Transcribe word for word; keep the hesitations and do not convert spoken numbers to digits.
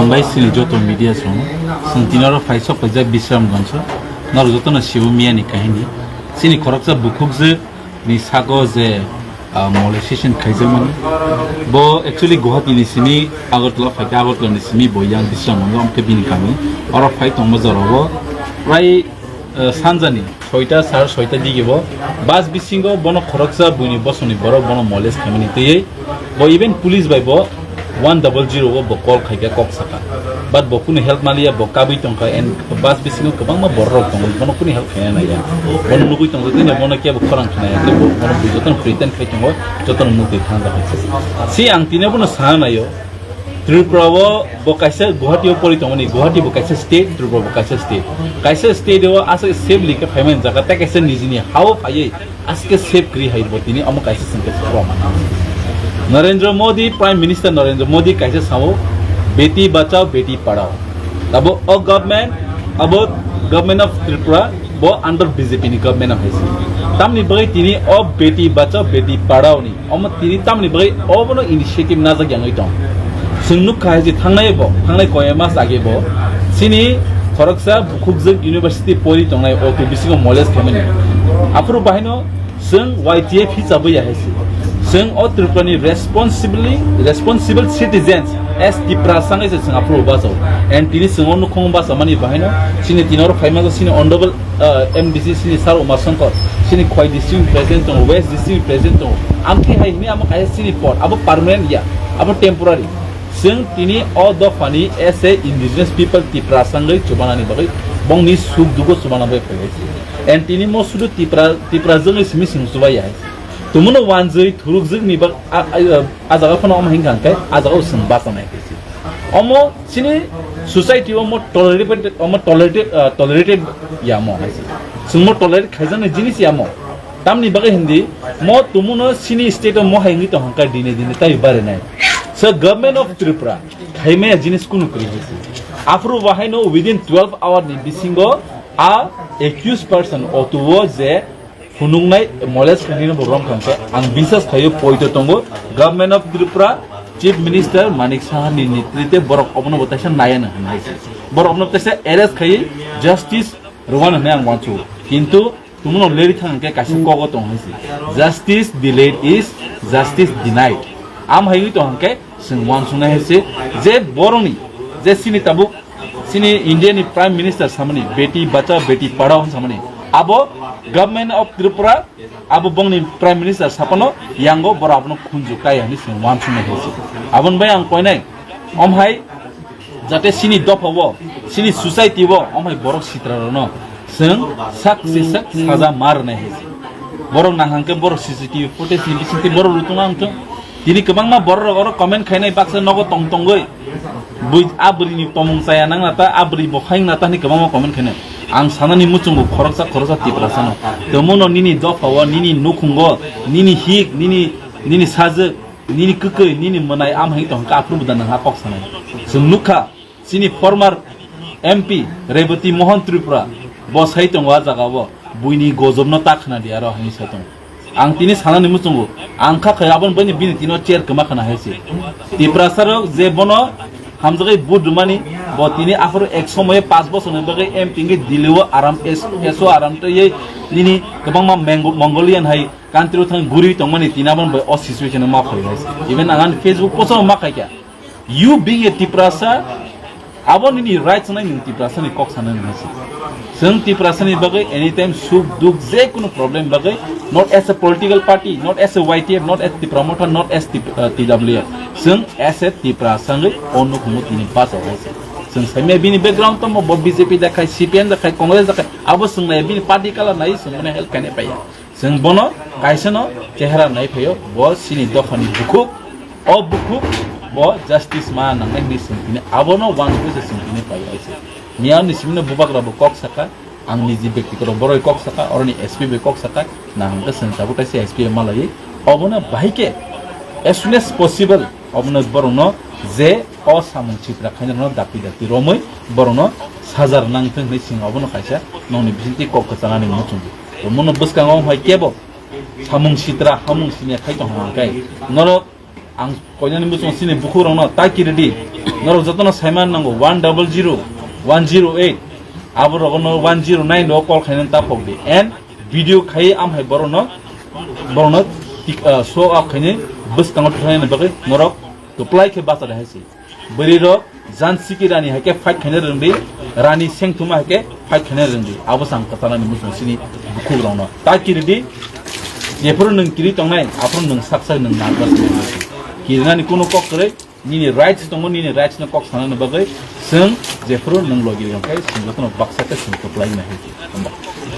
Bai sini joto media song, song tinaro phai sok paijak Bisramganj o, naro joto no sibo miya ni kahini. Sini khoroksa bukhuk je ni sago je, ah, molestation khaijakmani. Bo actually Guwahati ni simi Agartala phaikha, Agartala ni simi bo yang Bisramganj o, amkhe bini kami. Oro phai tongma jora o prai, ah, sanjani soita, sar soita digi bo bus bisingo bono khoroksa buini bosongni borok bono molest khaimani twiwi bo even police bai bo one double zero o bo call khaikha kok saka, but bo kunu help maliya, bo kabui tongkha and bus bisingo kwbangma borok rok tongo, bono kunu help khaina naiya, bono nugui tongkha tini bono kebo khorang khnaya, tei bo bono bui jotono pretend khai tongo, jotono mukti thangjakha. Si ang tini bono sana naio, Tripura o bo kaisa Guwahati o pori tongmani, Guwahati bo kaisa state, Tripura bo kaisa state. Kaisa state o aswk safely khe phaimani jaga, tei kaisa nijini ha o phaiwi aswk khe safe kwrwi hai bo tini omo kaisa chwng khe sawi mano. Narendra Modi, Prime Minister Narendra Modi kaisa sao, "Beti bachao, beti padhao." Abo o government, abo Government of Tripura, bo under B J P ni government o hai se. Tamni bagwi tini o "Beti bachao, beti padhao" ni omo tini tamni bagwi obono initiative najak yangwi tong. Chwng nukha hai je thangnai bo, thangnai koi mas age bo, chini khoroksa bukhukjwk university pori tongnai o tu bisingo molest khaimani. Aphuru bahaino chwng Y T F hisabwi ya hai se. Chwng o Tripura ni responsibly, responsible citizens as Tiprasa wngwi se chwng aphuru bachao. And tini chwng o nukhung bachamani bahaino chini tini oro phaima chini honorable ah, M D C sini Sir Uma Shankar, sini Khowai district present tongo, West district present tongo. Amkhe hai hini amo kaisa sini pot, abo permanent ya, abo temporary. Chwng tini o dophani as a indigenous people Tiprasa wngwi chubanani bagwi bongni suk dugo chubana bai phailaisi. And tini mo sudu Tipra, Tipra jwngwi simi sing chubai ya hai. Tumuno wanjwi thurukjwkni bag, a, a, a jaga phano omo hingkha hwnkhe a jaga o chwng bachanai hai se. Omo chini society o mo tolerated, omo tolerated, ah, tolerated ya mo hai se. Chwng mo tolerate khaijaknai jinis ya mo. Tamni bagwi hindi mo tumuno chini state o mo hai wngwi tong hwnkha dine dine tai barinai. So Government of Tripura khaimaya jinis kunu kwrwi hai se. Aphuru bahaino within twelve hour ni bisingo a accused person otuo je phunuknai molest khainai bo romkha hwnkhe ang bisas khaio poito tongo Government of Tripura, Chief Minister Manik Saha ni netrite borok obono bo taisa nayana hwnwi se. Borok obono taisa arrest khaiwi justice rwano hwnwi ang uansukgo. Kintu tumuno leri thang hwnkhe kaisa kogo tong hai se. Justice delayed is justice denied. Am hai wngwi tong hwnkhe chwng uansuknai hai se je borokni je chini tabuk chini India ni Prime Minister samani, "Beti bachao, beti padhao" samani. Abo Government of Tripura, abo bongni Prime Minister sapano yango borok abono khunju kai hwnwi chwng uansuknai hai se. Aboni bai ang koinai, om hai jate chini dopha o, chini society o, om hai borok sitra rokno chwng sak se sak saja ma rwnai hai se. Borok nang hwnkhe borok C C T V footage ni bisingtwi borok rwtwng ang thung. Tini kwbangma borok rok oro comment khainai baksa nogo tong tongwi. Bui a bwrwi ni tomung chaya nang na ta, a bwrwi bo khaing na ta hwnwi kwbangma comment khainai. Ang sanani muchungo khoroksa khoroksa Tiprasa no. Tamo no nini dopha o, nini nukhungo, nini hik, nini, nini sajwk, nini kwkwi, nini mwnai am hai tong kha aphuru bwdang nang ha kok sanai. Chwng nukha. Chini former M P Rebati Mohan Tripura bo sai tongo a jaga o, buini gojobno ta khna di aro hinwi sai tongo. Ang tini sanani muchungo, ang kha khai aboni bini tino chair kwma khna hai se. Tiprasa rok je bono hamjagwi vote rwmani, bo tini aphuru ek somoye panch bosorni bagwi M P wngwi Delhi o aram S-, S O aram twiwi nini kwbangma Mango-, Mongolian hai country o thang guri tongmani tini aboni bai o situation o ma phai hai se. Even ang ani Facebook post o ma khai kha. You being a Tiprasa, abo nini rights nai nwng Tiprasa ni kok sana nang si. Chwng Tiprasa ni bagwi anytime suk duk je kunu problem bagwi, not as a political party, not as a Y T F, not as Tipra Motha, not as Tip-, uh, T W F. Chwng as a Tiprasa ngwi o nukhungo tini basa hai se. Chwng saimaya bini background tamo bo B J P da khai, C P M da khai, Congress da khai, abo chwng nai bini party color nai chwng mane help khainai paiya. Chwng bono kaisa no chehra nai phaio, bo chini dophani bukhuk, o bukhuk bo justice ma nangnai hinwi chwng tini abono uansugwi se chwng tini phaio hai se. Miyani simino bubagra bo kok saka, ang niji bektigoto boroi kok saka, oroni S P bai kok saka, na hwnkhe chwng tabuk kaisa S P bai malaiwi, obono bahai khe as soon as possible obono borokno je o samung sitra khainai rokno dakti dakti romwi borokno saja rwna wngthung hinwi chwng obono kaisa nokni bisingtwi kok kwchanani muchungo. Omono bwskango hai kebo samung sitra, hamung siniya khai tong hwnkhai norok Ang koinani muchung sini bukhuk rokno ta kiridi. Norok jotono saiman nango one double zero, one zero eight. Abo rogono one zero nine o call khainani ta phokdi. And video khai am hai borokno, borokno tik, ah, show up khainai bwskango thwkhlainani bagwi norok kwplai khe bacha de hai se. Bwrwi rok Jan Siki Rani hai khe fight khaina rwngdi, Rani Sengthuma hai khe fight khaina rwngdi. Abo chang kwtalani muchung sini bukhuk rokno. Ta kiridi, jephuru nwng kiri tongnai, aphuru nwng sak sak nwng narwkha se. Kirinani kuno kok kwrwi, nini rights tongo, nini rights no kok sanani bagwi chwng jephuru nwng logi rwng khe chwng jotono baksa khe chwng kwplai nai hai.